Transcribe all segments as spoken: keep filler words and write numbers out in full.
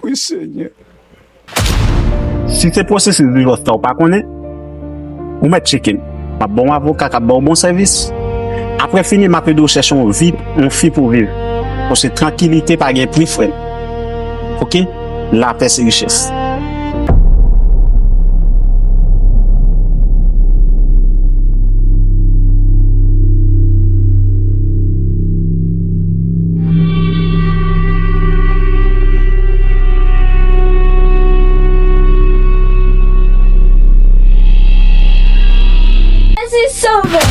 pri, Senyè. Si se pwosesis divòs sa w pa konnen, ou mèt tcheke m. M ap ba w yon avoka k ap ba w bon sèvis. Apre fini, m ap ede w chèche yon vi, yon fi pou w viv. Paske trankilite pa gen pri, frè m. Oke? Lapè se richès. Jezi sove.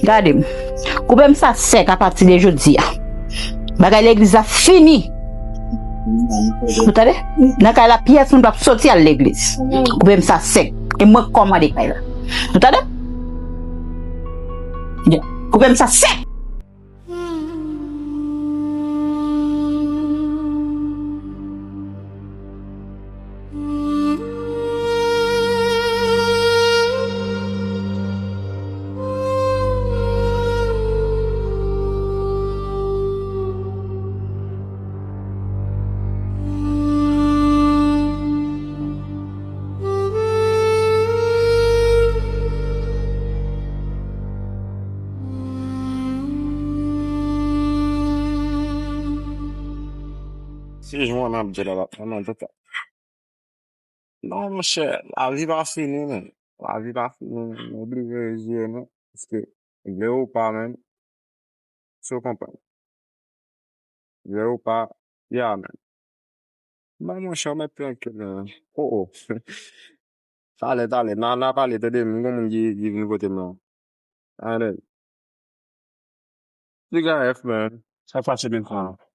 Gade m. Koupe m sa sèk apati de jodi a. Bagay legliz la fini. Ou tande? Nan kay la, pyès moun p ap soti al legliz. Koupe m sa sèk. E mwen k kòmande kay la. Ou tande? Koupe m sa sèk. Se jan w ap di la, la, non, non, tata. Non, monchè, lavi pa fini, men. Lavi pa fini, men. Nou oblije reziye nou. Paske, vle ou pa, men, si w konprann. Vle ou pa, ya, men. Ban monchè, w mèt trankil, men. Oh, oh. Talè, talè, n a, n a pale, tande, m gon moun ki, ki vin kote m nan. Talè. Piga F, man. Sa k pase, men, frè? Ah.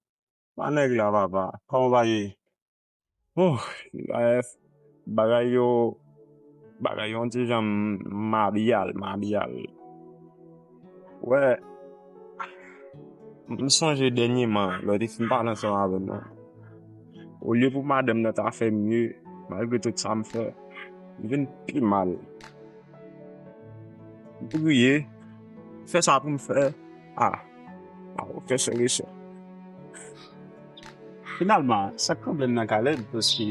Pa nèg la, papa. Kòman w pa ye? Oh, piga F. Bagay yo, bagay yo, yon ti jan m, m abi al, m abi al. Wè, m sonje dènyèman, lè w te fin pale ansanm avè m nan. Olye pou madanm nan ta fè mye, malgre tout sa m fè, m vin pi mal. M priye, fè sa pou m fè. Ah, ah, ok, sè Richard. Finalman, sa k tranble m nan Caleb, paske,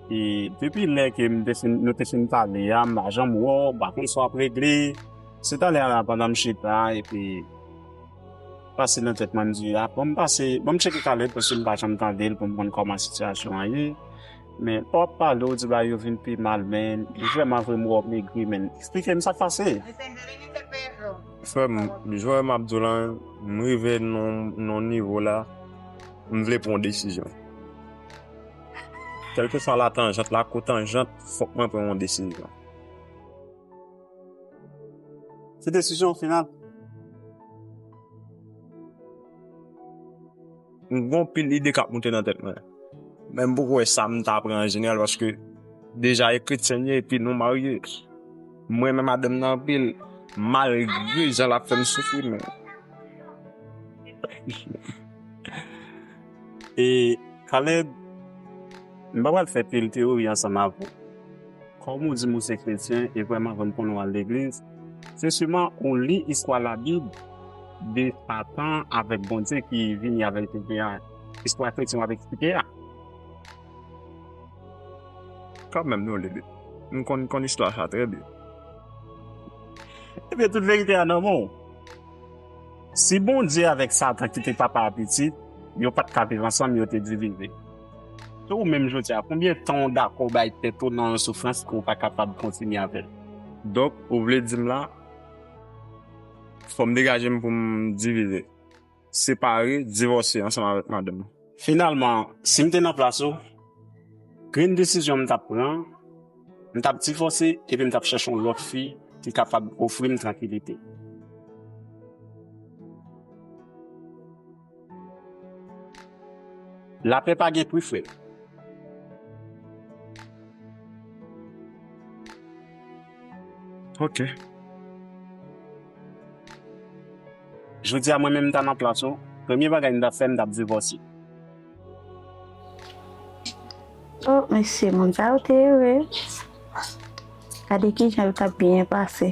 e, depi lè ke m te fin, nou te fin pale a, m pa janm wè w, m pa konn sa w ap regle. Se talè a la, pandan m chita, epi pase nan tèt mwen, m di, ah, ban m pase, ban m tcheke Caleb, paske m pa janm tande l pou m konn kòman sitiyasyon an ye. Men, lè w ap pale, w di bagay yo vin pi mal, men, li vrèman vre m wè w ap megri, men. Eksplike m sa k pase. Frè m, jan m ap di w la, m rive nan, nan nivo la, m vle pran yon desizyon. Kèlkeswa la tanjant la, kou tanjant, fòk mwen pran yon desizyon. Se desizyon final. M gen anpil ide k ap moute nan tèt mwen. Men m poko wè sa m ta pran an jeneral, paske deja e kretyen m ye, epi nou marye. M renmen madanm nan anpil, malgre jan l ap fè m soufri, men. E, Caleb, m pa pral fè pil teyori ansanm avè w. Kòm ou di m ou se kretyen e vrèman vin konnen w al legliz, se siman ou li istwa Labib de Satan avèk Bondye ki vini avèk Bondye a. Istwa kretyen w ap eksplike a. Kanmenm, non, Lili. M konn, konn istwa sa trè byen. Ebyen, tout verite a nan men w. Si Bondye avèk Satan ki te papa a pitit, yo pa t ka viv ansanm, yo te divize. Se ou menm jodi a, konbyen tan w dakò w bay tèt ou nan yon soufrans ke w pa kapab kontinye avè l? Donk, ou vle di m la, fò m degaje m pou m divize, separe, divòse ansanm avèk madanm mwen? Finalman, si m te nan plas ou, grenn desizyon m t ap pran, m t ap divòse epi m t ap chèche yon lòt fi ki kapab ofri m trankilite. Lapè pa gen pri, frè. Ok. Jodi a, mwen menm, m ta nan plas ou, premye bagay m t ap fè, m t ap divòse. Oh, mesye, moun sa yo te ere. Gade kijan yo t ap byen pase.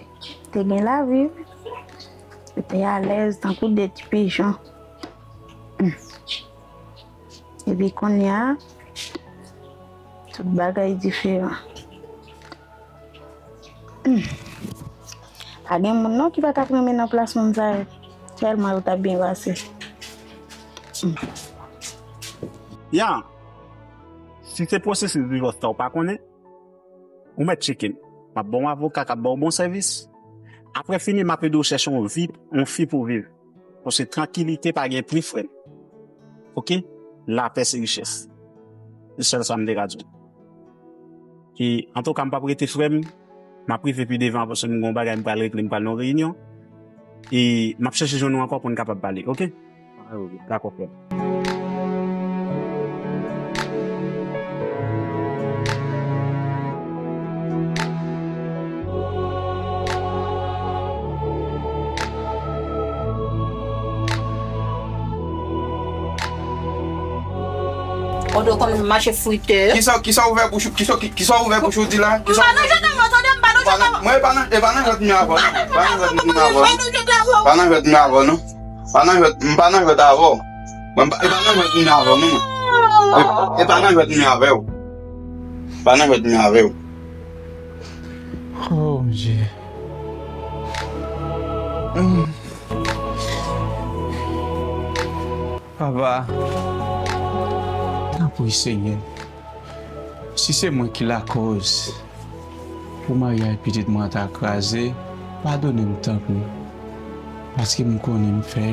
Te gen lavi, wi. Yo te alèz tankou de ti pijon. Hmm. Epi kounye a, tout bagay diferan. Hmm. Pa gen moun non ki pa t ap renmen nan plas moun sa yo. Tèlman yo t ap byen pase. Hmm. Ya, si se pwosesis divòs sa ou pa konnen, ou mèt tcheke m. M ap ba w yon avoka k ap ba w bon sèvis. Apre fini, m ap ede w chèche yon vi, yon fi pou w viv. Paske trankilite pa gen pri, frè m. Oke? Lapè se richès. Se sèl sa m te ka di w. E, antouka, m p ap rete, frè m. M ap rive pi devan paske m gen yon bagay m pral regle, m pral nan yon reyinyon. E m ap chèche jwenn ou ankò pou n kapab pale, oke? Dakò, frè m. Kote w konn mache frite. Kisa, kisa w ouvè bouch ou, kisa, ki- kisa w ouvè bouch ou di la? Kisa M pa nan jwèt avè w, tande, m pa nan jwèt avè w. Mwen, e pa nan, e pa nan jwèt m ye avè w non. Pa nan jwèt m ye avè w non. Pa nan jwèt m ye avè w non. Pa nan jwèt, m pa nan jwèt avè w. Mwen, m pa- e pa nan jwèt m ye avè w non. E, e pa nan jwèt m ye avè w. Pa nan jwèt m ye avè w. Oh, Bondye. Mm. Papa, tanpri, Senyè, si se mwen ki lakòz pou maryaj pitit mwen an ta kraze, padone m, tanpri, paske m konnen m fè,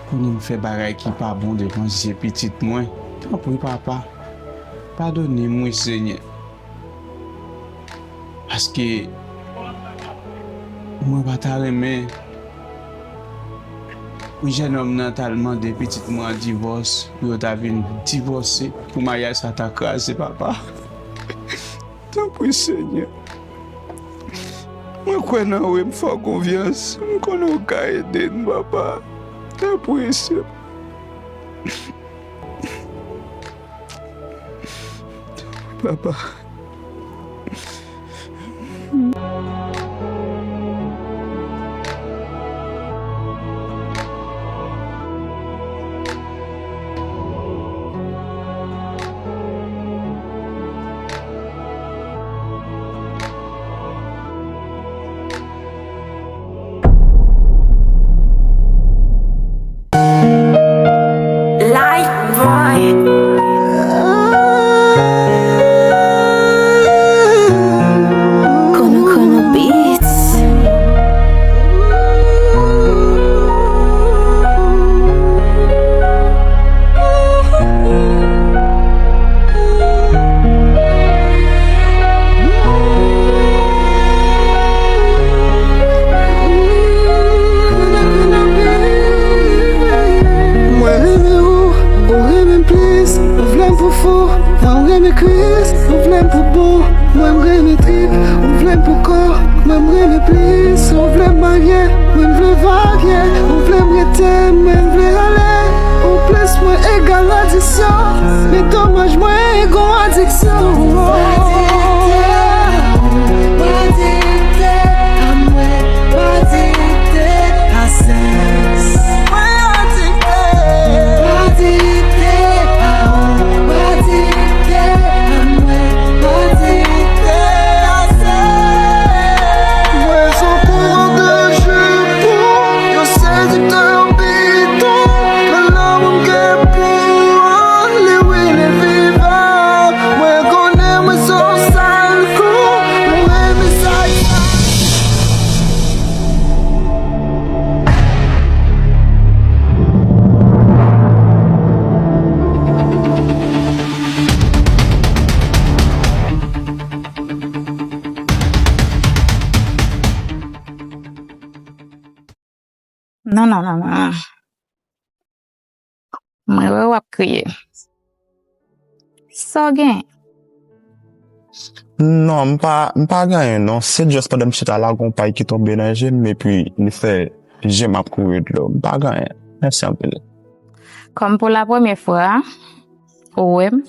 konnen m fè bagay ki pa bon devan zye pitit mwen. Tanpri, Papa, padone m, wi, Senyè. Paske mwen pa ta renmen pou jènòm nan t al mande pitit mwen an divòs, pou yo ta vin divòse, pou maryaj sa ta kraze, Papa. Tanpri, Senyè. Mwen kwè nan ou e m fè w konfyans. M konnen w ka ede n, Papa. Tanpri, Senyè. Papa. Light boy. Kono Kono Beats. Mwen renmen ou, ou renmen m plis. Ou vle m pou fou, mwen m renmen Kris. Ou vle m pou bon, mwen m renmen trip. Ou vle m pou kò, mwen m renmen plis. Ou vle m marye, mwen m vle varye. Ou vle m rete, mwen m vle ale. Ou plis mwen egal adiksyon. Men domaj mwen gon adiksyon. Adikte a mwen, adikte a sèks. Mwen adikte. Adikte a ou, adikte a mwen, adikte a sèks. Mwen se yon kouran de jipon, yon sediktè bidon. Men lanmou m gen pou ou an, li wi, li vivab. Mwen konnen mwen se yon sal kou, mwen renmen sa. Non, non, non, non. Mwen wè w ap kriye. Sa w gen? Non, m pa, m pa gen anyen non. Se just pandan m chita la, gon pay ki tonbe nan je m, epi li fè je m ap kouri dlo. M pa gen anyen. Mèsi anpil. Kòm pou la premye fwa, ou wè m,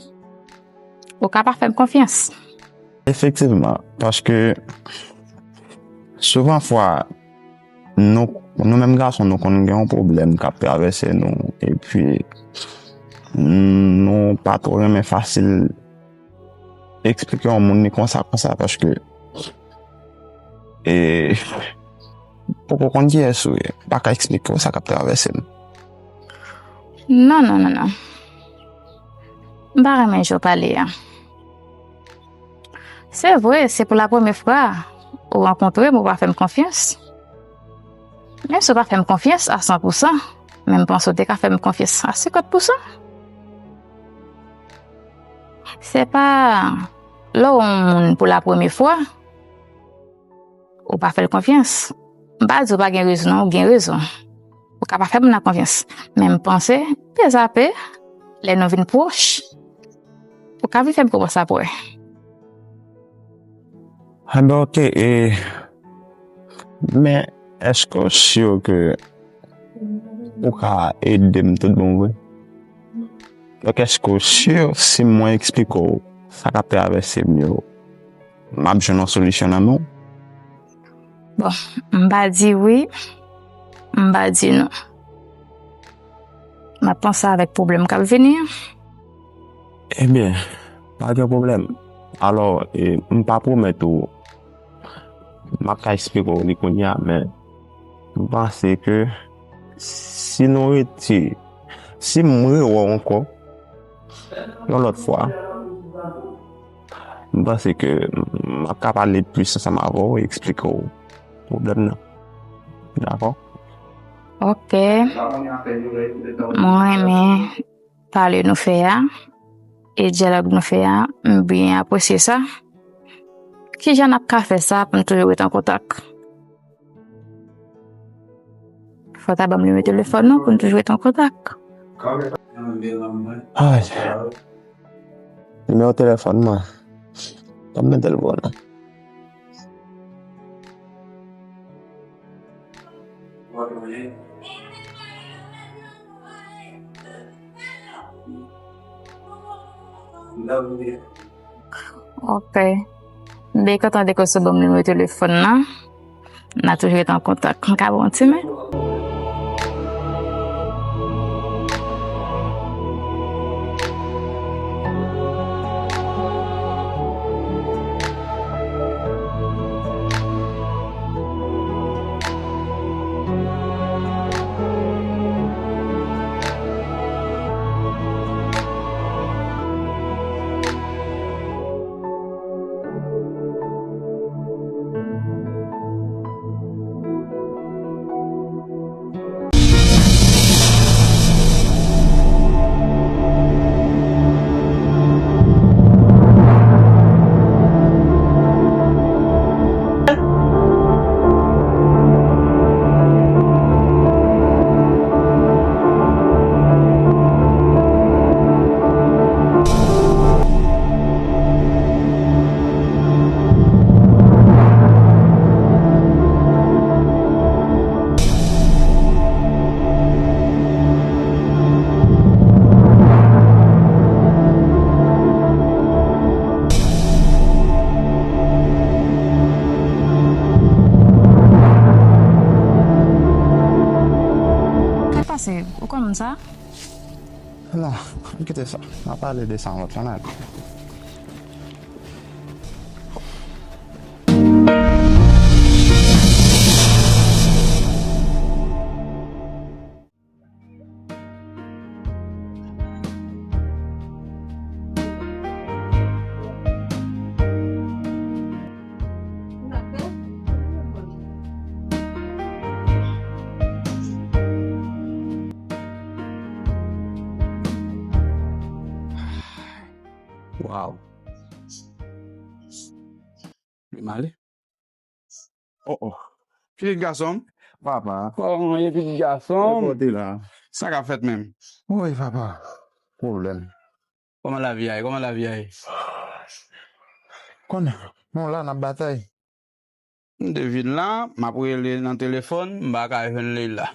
ou ka pa fè m konfyans. Efektivman, paske souvan fwa, nou, nou menm gason, nou konn gen yon pwoblèm k ap travèse nou, epi nou pa twò renmen fasil eksplike yon moun li konsa, konsa, paske, e, poko konn kiyès ou ye, m pa ka eksplike w sa k ap travèse m. Non, non, non, non. M pa renmen jan w pale a. Se vre, se pou la premye fwa ou rankontre m, ou pa fè m konfyans. Menm si w pa fè m konfyans a san pou san, men m panse w te ka fè m konfyans a senkant pou san. Se pa lè w wè yon moun pou la premye fwa, ou pa fè l konfyans. M pa di w pa gen rezon, non, ou gen rezon. Ou ka pa fè moun nan konfyans. Men m panse, pezape, lè nou vin pwòch, ou ka vin fè m kòmanse ap wè. Enben, oke, e, men èske w si ke ou ka ede m tout bon vre? Donk, èske w si si mwen eksplike w sa k ap travèse m yo, m ap jwenn yon solisyon nan men w? Bon, m pa di wi, m pa di non. M ap panse avèk pwoblèm k ap vini an. Ebyen, pa gen pwoblèm. Alò, e, m pa pwomèt ou m ap ka eksplike w li kounye a, men m panse ke si nou rete, si m rewè w ankò yon lòt fwa, m panse ke m ap ka pale plis ansanm avè w e eksplike w pwoblèm nan. Dakò? Ok. Mwen renmen pale nou fè a e dyalòg nou fè a, m byen apresye sa. Kijan n ap ka fè sa pou n toujou ret an kontak? Fò w ta ban m nimewo telefòn ou pou n toujou ret an kontak. Ay. Nimewo telefòn mwen. Ban m mete l pou ou la. Ok. M byen kontan de ke w sot ban m nimewo telefòn nan. N a toujou ret an kontak. M ka ba w yon ti men? Sa k pase? Ou konn moun sa? Non, kite sa. N a pale de sa yon lòt lè. Waw. Li male. Oh, oh. Pitit gason m. Papa. Kòman w ye, pitit gason m? Kòman w te la? Sa k ap fèt menm? Wi, papa. Pwoblèm. Kòman lavi a ye? Kòman lavi a ye? Konnen, nou la, n ap batay. M te vin la, m ap rele nan telefòn, m pa ka jwenn Leila.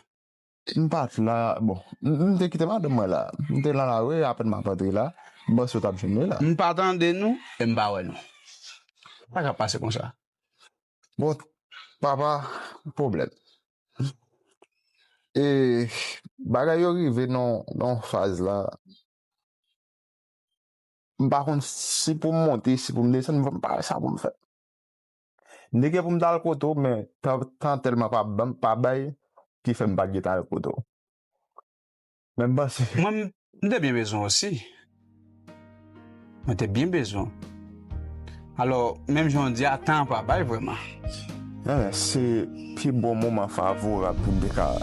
M pa t la, bon, m, m te kite madanm mwen la. M te nan lari, apèn m ap antre la, m panse w t ap jwenn Leila. M pa tande nou, e m pa wè nou. Sa k ap pase konsa? Bon, papa, pwoblèm. E bagay yo rive nan nan faz la, m pa konn si pou m monte, si pou m desann, m pa wè sa pou m fè. M te gen pou m t al kote w, men tan tan tèlman pa ban pa bay ki fè m pa t gentan al kote w. Men m panse Mwen, m te byen bezwen w osi. Mwen te byen bezwen w. Alò, menm jan w di a, tan an pa bay vrèman. Nan, men se pi bon moman favorab pou m te ka